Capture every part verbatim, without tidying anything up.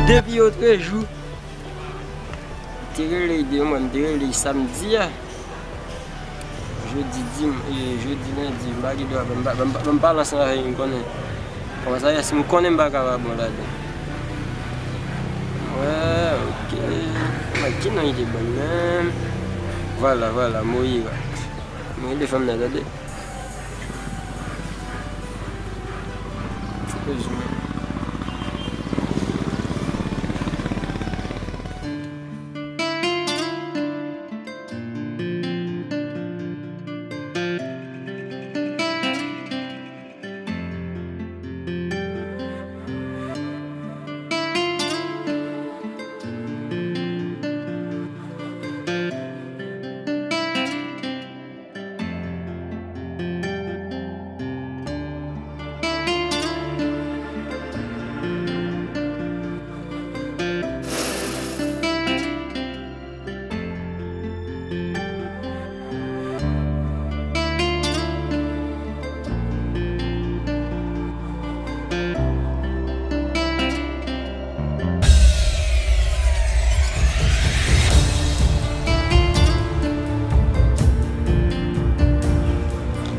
Depi otrejou, te rele, de mwen, m te rele samdi a. Jodi, dim-, e, jodi, lendi, m pa gen dwa, m pa, m pa, m pa lanse avè l, m konnen. Kòman sa ye, si m konnen m pa ka pa bon ladan. Wè, oke. Mwen, ki non li te ban m menm? Vwala, vwala, Moira. Mwen rele fanm nan, tande. Se bezwen.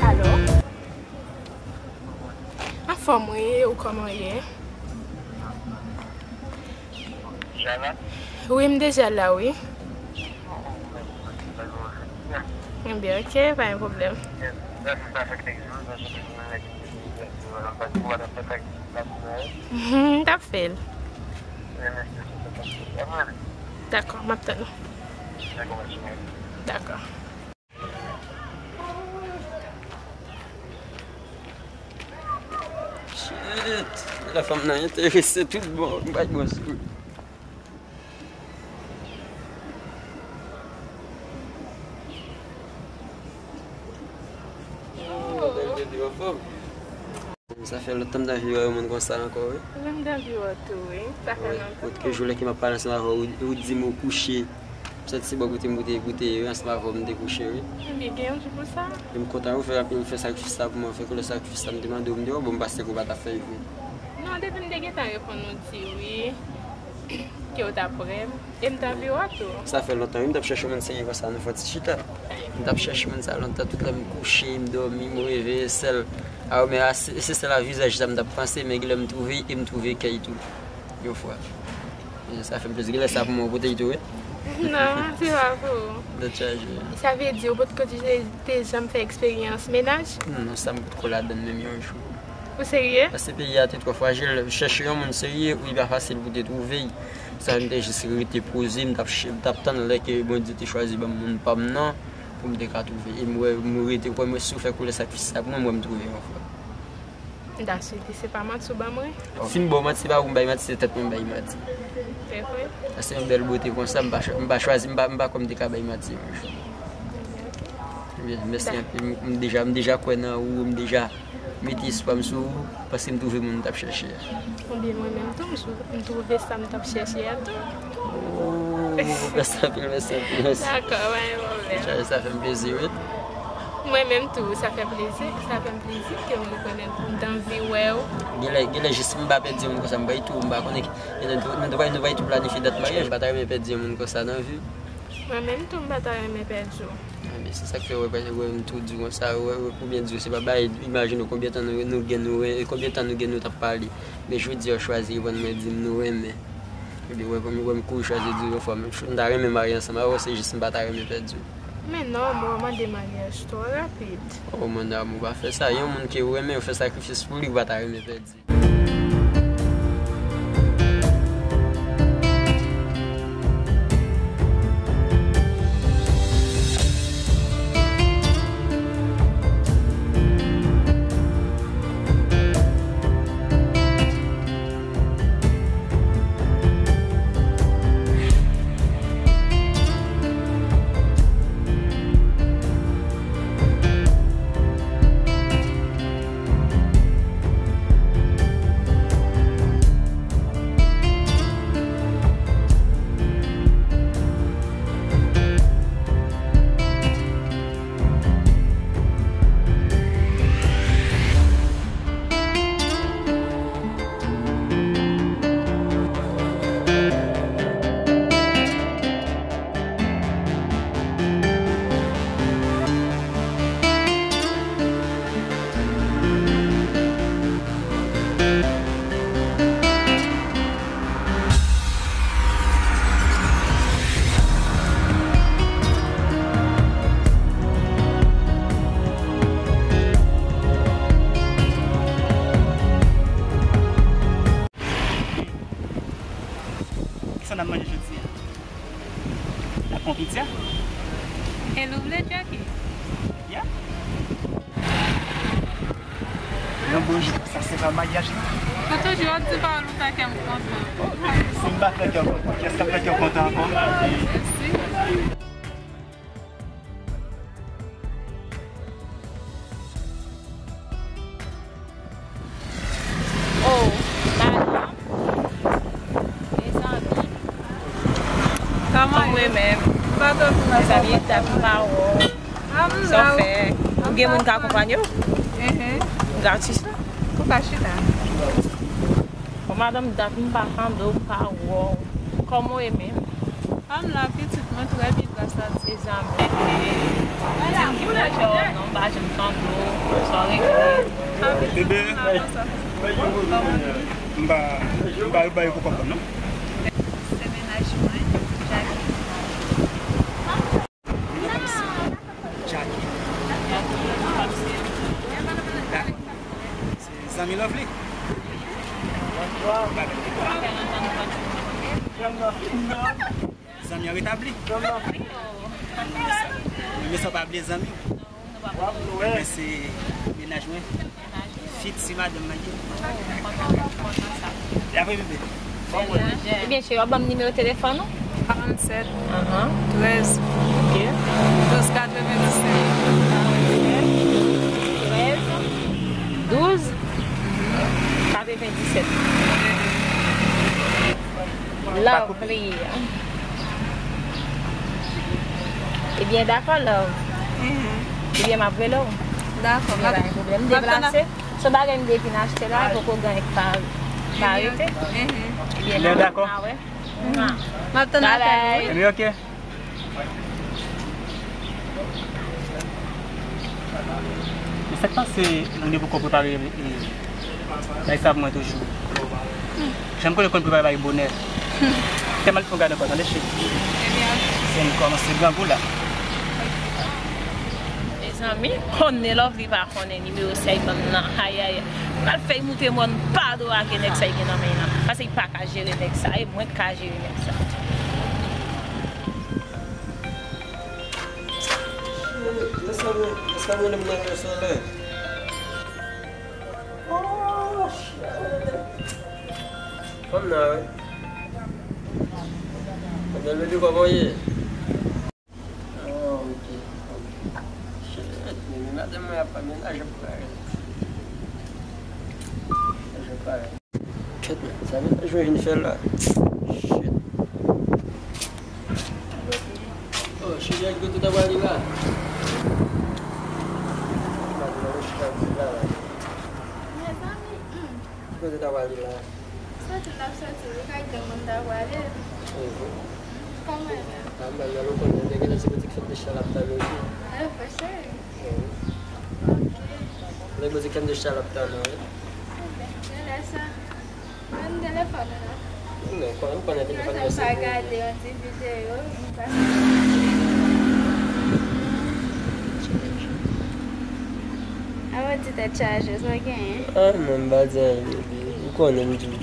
Alo? Anfòm wi, ou kòman ye? Wi, m deja la, wi. Ebyen, oke, pa gen pwoblèm. M t ap fè l. Dakò, m ap tann ou. Dakò. Shit, la fanm nan enterese tout bon, bay bon sou. Oh, bèl bebe, anfòm? Sa fè lontan m t anvi wè yon moun konsa ankò, wi. Mwen menm m t anvi wè w tou, wi. Sa fè lontan. Wi, kòm jou lè ke m ap pale ansanm avè w, ou, ou di m ou kouche. M santi se bò kote m kote, kote yo, ansanm avè w m te kouche, wi. Ebyen, gen yon jou pou sa. E m kontan ou fè, ou fè sakrifis sa pou mwen, fè koulè sakrifis sa m te mande w, m te wè, bon, m panse ke w pa t ap fè l vre. Non, depi m te gentan reponn ou di wi, ke w t ap renmen. E m t anvi wè w tou. Sa fè lontan, wi, m t ap chèche yon moun serye konsa, nou fè yon ti chita. M t ap chèche moun sa lontan, tout lè m kouche, m dòmi, m reve, sèl. A, men a, se, se sèl a vizaj sa m t ap panse, men genlè m twouve, e m twouve kè l tou, yon fwa. E sa fè m plezi, genlè sa pou mwen, ou pote l tou, wi. Non, se pa pou ou. Tèt chaje. Sa vle di, ou potko te, te janm fè eksperyans mennaj? Non, sa m potko ladann menm yon jou. Ou serye? Paske peyi a te twò frajil. Chèche yon moun serye, wi, pa fasil pou te twouve l. Sa m te jis rete poze, m t ap ch-, m t ap tann lè ke Bondye te chwazi ban m moun pa m nan, pou m te ka twouve. E m wè, m rete kwè, mwen si w fè koulè sakrifis sa pou mwen, m wè m twouve yon fwa. M ta swete se pa manti w ban mwen. Si m ba w manti, se pa ou m bay manti, se tèt mwen m bay manti. Se vre? Sa se yon bèl bote konsa, m pa chwa-, m pa chwazi, m pa, m pa kwè m te ka bay manti yon jou. Ebyen, mèsi anpil. M, m deja, m deja kwè nan ou, m deja mete espwa m sou ou, paske m twouve moun m t ap chèche a. Ebyen, mwen menm tou, m sou, m twouve sa m t ap chèche a tou. Oh, mèsi anpil, mèsi anpil, mèsi. Dakò, pa gen pwoblèm. Sa, sa fè m plezi, wi. Mwen menm tou, sa fè plezi, sa fè m plezi ke m rekonèt, m t anvi wè w. Genlè, genlè jis m pa pèdi yon moun konsa, m pa tou, m pa konnen ki, nou, nou, nou, nou pa tou planifye dat maryaj, m pa ta renmen pèdi yon moun konsa nan vi. Mwen menm tou, m pa ta renmen pèdi w. Ebyen, se sa k fè, wè, wè, m tou di w konsa, wè, wè, konbyen di w, se pa bagay, imajine w konbyen tan nou, nou gen, nou ren-, konbyen tan nou gen, nou t ap pale. Men jodi a, w chwazi reponn mwen, di m nou renmen. Ebyen, wè, wè, m kouri chwazi di w yon fwa, m, m ta renmen marye ansanm avè w, se jis m pa ta renmen pèdi w. Men non, bon, w mande maryaj twò rapid. Oh, mon amour, pa fè sa. Yon moun ke w renmen, w fè sakrifis pou li, w pa ta renmen pèdi. Sa manje jodi a. N ap pran pizza? E nou vle Jackie? Yeah. Yon bon jou, sa se pa maryaj la. Ou toujou ap di pawòl ou fè kè m kontan. Si m pa fè kè w kontan, kiyès k ap fè kè w kontan ankò? Mèsi. Oh, madanm. Mezanmi. Kòman ye? Mwen menm. Mezanmi, dat m pa wè w. Sa w fè? Ou gen moun k akonpanye w? Gratis la. Ou ka chita. Bon, madanm, dat m pa tande w, m pa wè w. Kòman w ye menm? Ann la, pitit, mwen trè byen, gras a Dye. Mezanmi. Di m ki pwojè w non, m pa janm tande w, sa w regle. Bebe, m pa, m pa bay pou kòb non. Se mennaj mwen, Jackie. Jackie. Se zanmi Lovely. Zanmi an retabli. Men sa w pa bliye zanmi w. Men se mennaj mwen. Fit si madanm mwen ye. Apre bebe. Ebyen, cheri, w ap ban m nimewo telefòn ou? Karannsèt, trèz, douz, katrevenndisèt. Karannsèt, trèz, douz, katrevenndisèt. Lovely. Ebyen, dakò, love. Ebyen, m ap rele w. Dakò. Ebyen, pa gen pwoblèm. M deplase. Se bagay m te vin achte la, poko gen pa, pa rete. Ebyen, dakò. M ap tann apèl ou, wi. Ebyen, ok. Men sa k pase, nou gen poko prepare, e, bagay sa pou mwen toujou. Jan m konnen konn prepare bagay bonè. Kite m al fè yon gade ankò, tande cheri. Ebyen, ok. Se m kòmanse grangou la. Mezanmi, konnen Lovely pa konnen nimewo sa y ban m nan. Ayayay. M pral fè y moute mòn pa do a ke nèg sa y gen nan men l lan. Paske y pa ka jere nèg sa. E mwen k ka jere nèg sa. Shit, èske mwen, èske mwen menm nan yon sèl lè? Oh, shit. Fanm nan, wi. Fanm nan, baby, kòman w ye? Oh, ok. Shit, men madanm mwen ap pa mennaj ap pare. Mennaj ap pare. Kèt, men, sa mennaj mwen vin fè la. Shit. Oh, cheri, ki kote w ta pral la? Mezanmi, hmm. Ki kote w ta pral la? Soti n ap soti, wi, kay de moun ta prale. Mhm. Kòman e menm? A, m pa nan lokal, men gen se boutik Fèt de Chan l ap tann ou tou. E, fè cheri. Mhm. Ok. Lè boutik Fèt de Chan l ap tann ou, wi. Ebyen, genlè sa. Ban m telefòn ou non. Non, konnen, m konnen telefòn mwen se pou ou. Konsa m pa gade yon ti videyo, m pa. Avan ti tèt chaje, sa w genyen? Ah, non, m pa di anyen, bebe. Ou konnen m di w.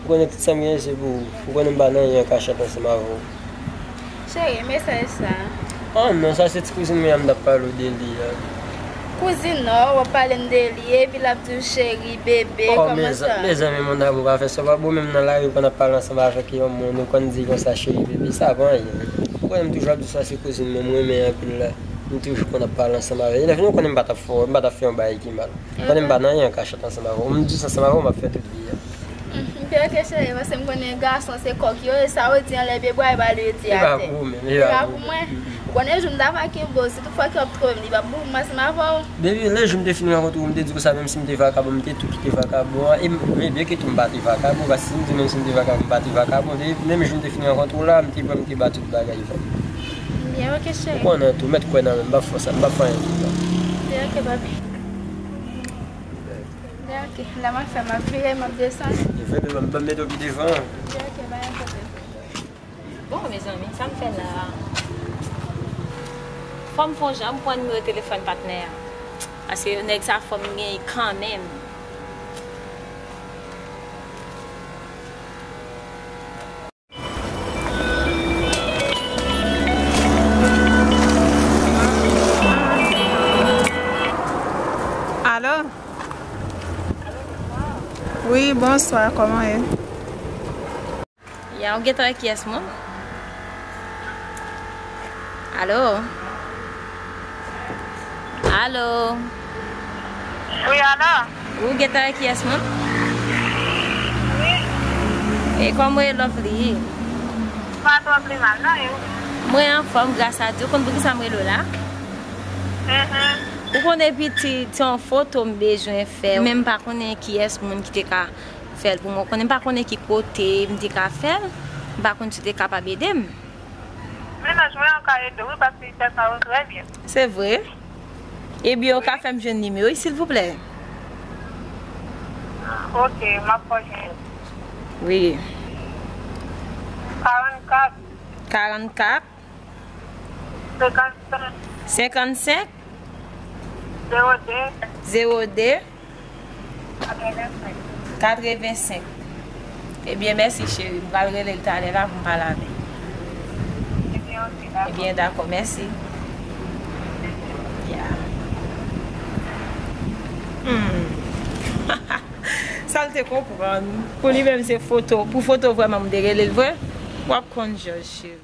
Ou konnen tout sa m genyen se pou ou. Ou konnen m pa nan anyen an kachèt ansanm avè w. Cheri, mesaj sa. Ah non, sa se ti kouzin mwen an m t ap pale w de li a. Kouzin an, w ap pale m de li, epi l ap di w cheri, bebe, kòman sa? Mezanmi, mon amour, pa fè sa, w pa bon menm nan lari, ou konn ap pale ansanm avèk yon moun, ou konn di konsa cheri, bebe, sa pa anyen. Ou konnen m toujou ap di w sa se kouzin mwen, m renmen anpil la. M toujou konn ap pale ansanm avè l. Lè vini, ou konnen m pa t ap fè, m pa t ap fè yon bagay ki mal. Ou konnen m pa nan anyen an kachèt ansanm avè w. M di sa ansanm avè w, m ap fè tout vi a. M pè ke cheri, paske m konnen gason se kòk yo ye, sa yo di anlè pye bwa, e pa li yo di atè. E pa pou ou menm, e pa pou mwen. Ou konnen jou m ta va kenbe w, si tout fwa ke w ap twouve m, li p ap bon pou mwen ansanm avè w. Depi lè jou m te fin rankontre w, m te di konsa, menm si m te vakabon, m te tou kite vakabon an, e m, men byen ke tou m pa te vakabon, paske si m di menm si m te vakabon, m pa te vakabon, depi menm jou m te fin rankontre w la, m te pran, m te ba tout bagay, fanm. Byen, ok, cheri. Ou konnen tou, mèt kwè nan mwen, m p ap fè sa, m p ap fè anyen tout tan. Byen, ok, papi. Byen, ok, la m ap fè, m ap vire, m ap desann. E vre, men ban m mete w pi devan. Byen, ok, pa gen pwoblèm. Bon, mezanmi, sa m fè la a? Fò m fè yon jan, m pran nimewo telefòn patnè a. Paske nèg sa fò m genyen kanmenm. Wi, bonswa, kòman ye? Ya, ou gentan wè kiyès moun? Alo? Alo? Wi, alo? Ou gentan wè kiyès moun? Wi. E kòman w ye, Lovely? Pa twò pi mal, non, e ou? Mwen anfòm, gras a Dye. Ou konn poukisa m rele w la? Mhm. Ou konnen pitit, se yon foto m bezwen fè, men m pa konnen kiyès moun ki te ka fè l pou mwen. Ou konnen m pa konnen ki kote m te ka fè l. M pa konn si w te kapab ede m. Mennaj mwen an ka ede w, wi, paske li fè sa yo trè byen. Se vre? Ebyen, ou ka fè m jwenn nimewo w, silvouplè? Ok, m ap fè w jwenn. Wi. Karannkat. Karannkat. Senkannsenk. Senkannsenk. Zewo de. Zewo de. Katrevensenk. Katrevensenk. Ebyen, mèsi, cheri. M pral rele l talè la pou m pale avè l. Ebyen, ok, dakò. Ebyen, dakò, mèsi. Ya. Hmm. Sa l te konprann. Pou li menm, se foto. Pou foto, vrèman, m te rele l vre. W ap konn jòj, cheri.